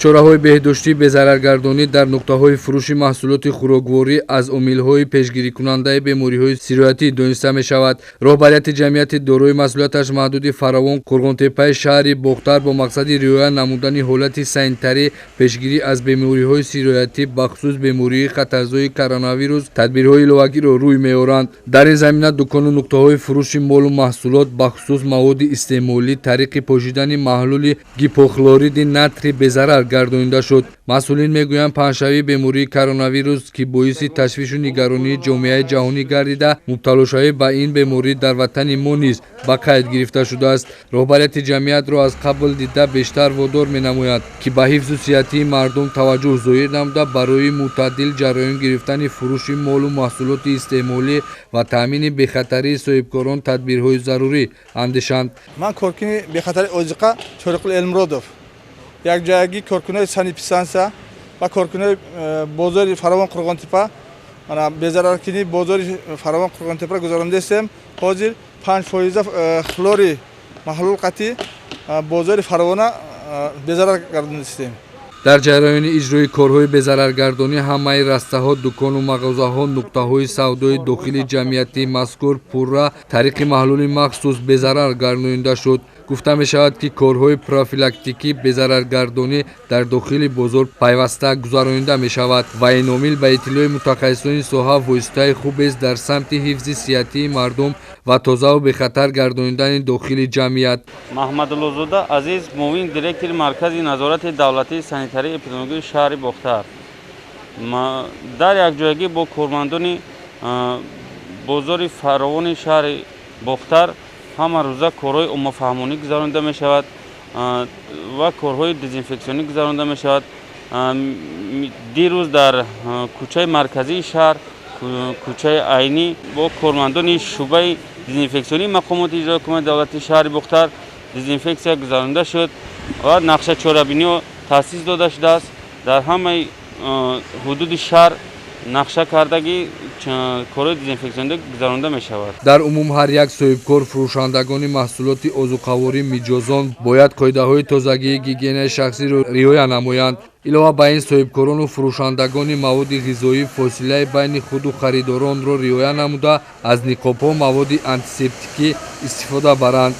Чораҳои беҳдоштӣ безараргардонӣ дар нуқтаҳои фурӯши маҳсулоти хӯрокворӣ аз омилҳои пешгирикунандаи бемориҳои сироятӣ дониста мешавад. Роҳбарияти ҷамъияти дорои масъулияташ маҳдуди «Фаровон» Қурғонтеппаи шаҳри Бохтар бо мақсади риоя намудани ҳолати санитарӣ, пешгирӣ аз бемориҳои сироятӣ, бахусус бемории хатарзои коронавирус, тадбирҳои иловагиро рӯй меоранд. Дар ин замина дукону нуқтаҳои фурӯши молу маҳсулот, бахусус маводи истеъмолӣ, тариқи пошидани маҳлули гипохлориди натрий безарар гардонида шуд. Масъулин мегӯянд, паҳншавии бемории коронавирус, ки боиси ташвишу нигаронии ҷомеаи ҷаҳонӣ гардида, мубталошавӣ ба ин беморӣ дар ватани мо низ ба қайд гирифта шудааст, роҳбарияти ҷамъиятро аз қабл дида бештар водор менамояд, ки ба ҳифзу сиҳатии мардум таваҷҷӯҳ зоҳир намуда, барои мӯътадил ҷараён гирифтани фурӯши молу маҳсулоти истеъмолӣ ва таъмини бехатарии соҳибкорон тадбирҳои зарурӣ андешанд. Ман коркуни бехатари озиқа Чориқул Элмуродов, якҷоягӣ коркунои санэпидстансия ва коркунои бозори «Фаровон» Қурғонтеппа безараркунии бозори «Фаровон» Қурғонтеппаро гузарондастем. Ҳозир 5 фоиза хлори маҳлул қатӣ бозори «Фаровона» безарар гардондастем. Дар ҷараёни иҷрои корҳои безараргардонӣ ҳамаи растаҳо, дукону мағозаҳо, нуқтаҳои савдои дохили ҷамъияти мазкур пурра тариқи маҳлули махсус безарар гардонида шуд. Гуфта мешавад, ки корҳои профилактикӣ безараргардонӣ дар дохили бозор пайваста гузаронида мешавад ва ин омил, ба иттилои мутахассисони соҳа, воситаи хубест дар самти ҳифзи сиҳатии мардум ва тозаву бехатар гардонидани дохили ҷамъият. Маҳмадуллозода Азиз, муовини директори Маркази назорати давлатии санитарии эпидемиологии шаҳри Бохтар. Дар якҷоягӣ бо кормандони бозори «Фаровони» шаҳри Бохтар ҳама рӯза корҳои оммафаҳмонӣ гузаронида мешавад ва корҳои дезинфексионӣ гузаронида мешавад. Дирӯз дар кӯчаи марказии шаҳр, кӯчаи Айнӣ, бо кормандони шӯъбаи дезинфексионии мақомоти иҷрои ҳукумати давлатии шаҳри Бохтар дезинфексия гузаронида шуд ва нақша чорабиниҳо таъсис дода шудааст. Дар ҳамаи ҳудуди шаҳр нақша кардагӣ корҳои дезинфексионӣ гузаронида мешавад. Дар умум, ҳар як соҳибкор, фурӯшандагони маҳсулоти озуқаворӣ, миҷозон бояд қоидаҳои тозагии гигиенаи шахсиро риоя намоянд. Илова ба ин, соҳибкорону фурӯшандагони маводи ғизоӣ фосилаи байни худу харидоронро риоя намуда, аз ниқобҳо, маводи антисептикӣ истифода баранд.